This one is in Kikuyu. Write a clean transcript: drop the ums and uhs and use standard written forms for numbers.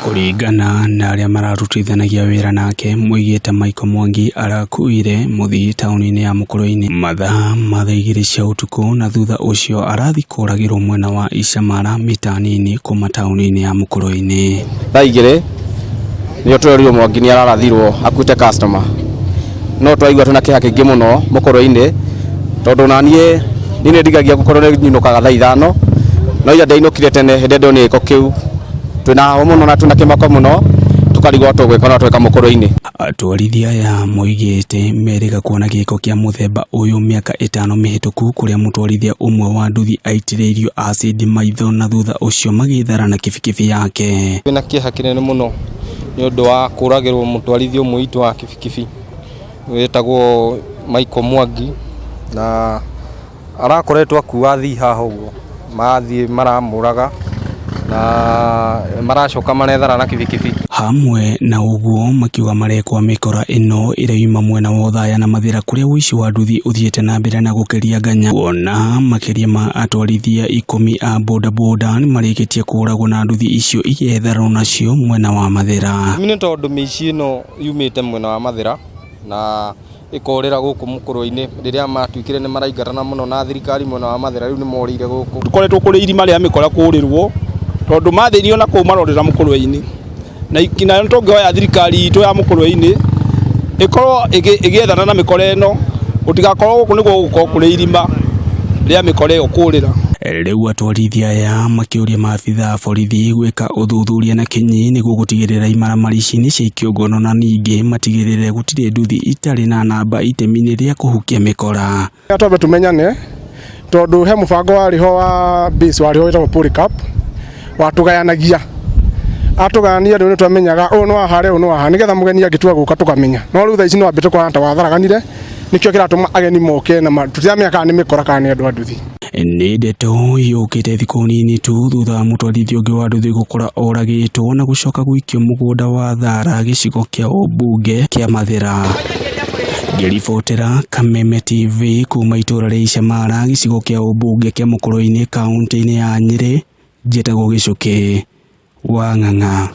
Kũringana na arĩa mararutithanagia wĩra nake, moigĩte Michael Mwangi arakuire mũthii taũni-inĩ ya Mũkũrwe-inĩ mathaa ma thaa 2 cia ũtukũ na thutha ũcio arathiĩ kũragĩrwo mwena wa Icamara mita nini kuma taũni-inĩ ya Mũkũrwe-inĩ. Thaa 2 nĩo twerirwo Mwangi nĩ ararathirwo akuĩte customer, no twaigua twĩna kĩeha kĩingĩ mũno Mũkũrwe-inĩ, tondũ na niĩ nĩ ndigagia gũkorwo nĩ nyinũkaga thaa 5, no ira ndainũkire tene hĩndĩ ĩrĩa ndonire gĩko kĩu. Twĩna heho mũno na twĩna kĩmako mũno, tũkarigwo tũgwĩka no tweka Mũkũrwe-inĩ. Atwarithia aya moigĩte merĩga kuona gĩko kĩa mũthemba ũyũ mĩaka 5 mĩhĩtũku kũrĩa mũtwarithia ũmwe wa nduthi aitĩrĩirio acidi maitho na thutha ũcio magĩthara na kibikibi yake. Twĩna kĩeha kĩnene mũno nĩ ũndũ wa kũragĩrwo mũtwarithia ũmwe witũ wa kibikibi wĩtagwo Michael Mwangi, na arakoretwo akua athii haha ũguo, mathiĩ maramũraga na maracoka marethara na kibikibi. Hamwe na ũguo makiuga marekwa mĩkora ĩno ĩraima mwena wa Othaya na Mathĩra kũrĩa ũici wa nduthi ũthiĩte na mbere na gũkĩria nganya, kuona makĩria ma atwarithia 10 a bodaboda nĩmarĩkĩtie kũragwo na nduthi icio igetharwo nacio mwena wa Mathĩra. Nĩ tondũ mĩici ĩno yumĩte mwena wa Mathĩra na ĩkorĩra gũkũ Mũkũrwe-inĩ, rĩrĩa matuĩkire nĩ maraingatana mũno na thirikari mwena wa Mathĩra, rĩu nĩ morĩire gũkũ. Tũkoretwo kũrĩ irima rĩa mĩkora kũrĩrwo, tondũ mathĩnio na kũu marorĩra Mũkũrwe-inĩ, na nayo tũngĩhoya thirikari itũ ya Mũkũrwe-inĩ ĩkorwo ĩgĩethana na mĩkora ĩno, gũtigakorwo gũkũ nĩguo gũgũkorwo kũrĩ irima rĩa mĩkora ĩyo kũrĩra. Rĩu atwarithia aya makĩũria maabitha a borithi gwĩka ũthuthuria na kinyi nĩguo gũtigĩrĩra imaramari ici nĩ ciaikio ngono na ningĩ matigĩrĩre gũtirĩ nduthi itarĩ na namba itemi-inĩ rĩa kũhukia mĩkora. Twambe tumenyane tondũ he mũbango warĩ ho wa base warĩ ho wĩtagwo Polycarp watũgayanagia, atũgayania rĩu nĩ twamenyaga ũyũ nĩ wa harĩa ũyũ nĩ wa haha, nĩgetha mũgeni angĩtua gũka tũkamenya. No rĩu thaa ici nĩ wambĩte kũhana ta watharaganire, nĩkĩo kĩratũma ageni moke na tũtiramenya kana nĩ mĩkora kana nĩ andũ a nduthi. Nĩ ndeto yũkĩte thikũ nini tu thutha wa mũtwarithia ũngĩ wa nduthi gũkora oragĩtwo na gũcoka gũikio mũgũnda wa Thara gĩcigo kĩa ũmbunge kĩa Mathĩra. Ngĩribotera Kameme TV kuma itũra rĩa Icamara gĩcigo kĩa ũmbunge kĩa Mũkũrwe-inĩ kaũntĩ-inĩ ya Nyĩrĩ, njĩtagwo Gĩcũkĩ wa Ng'ang'a.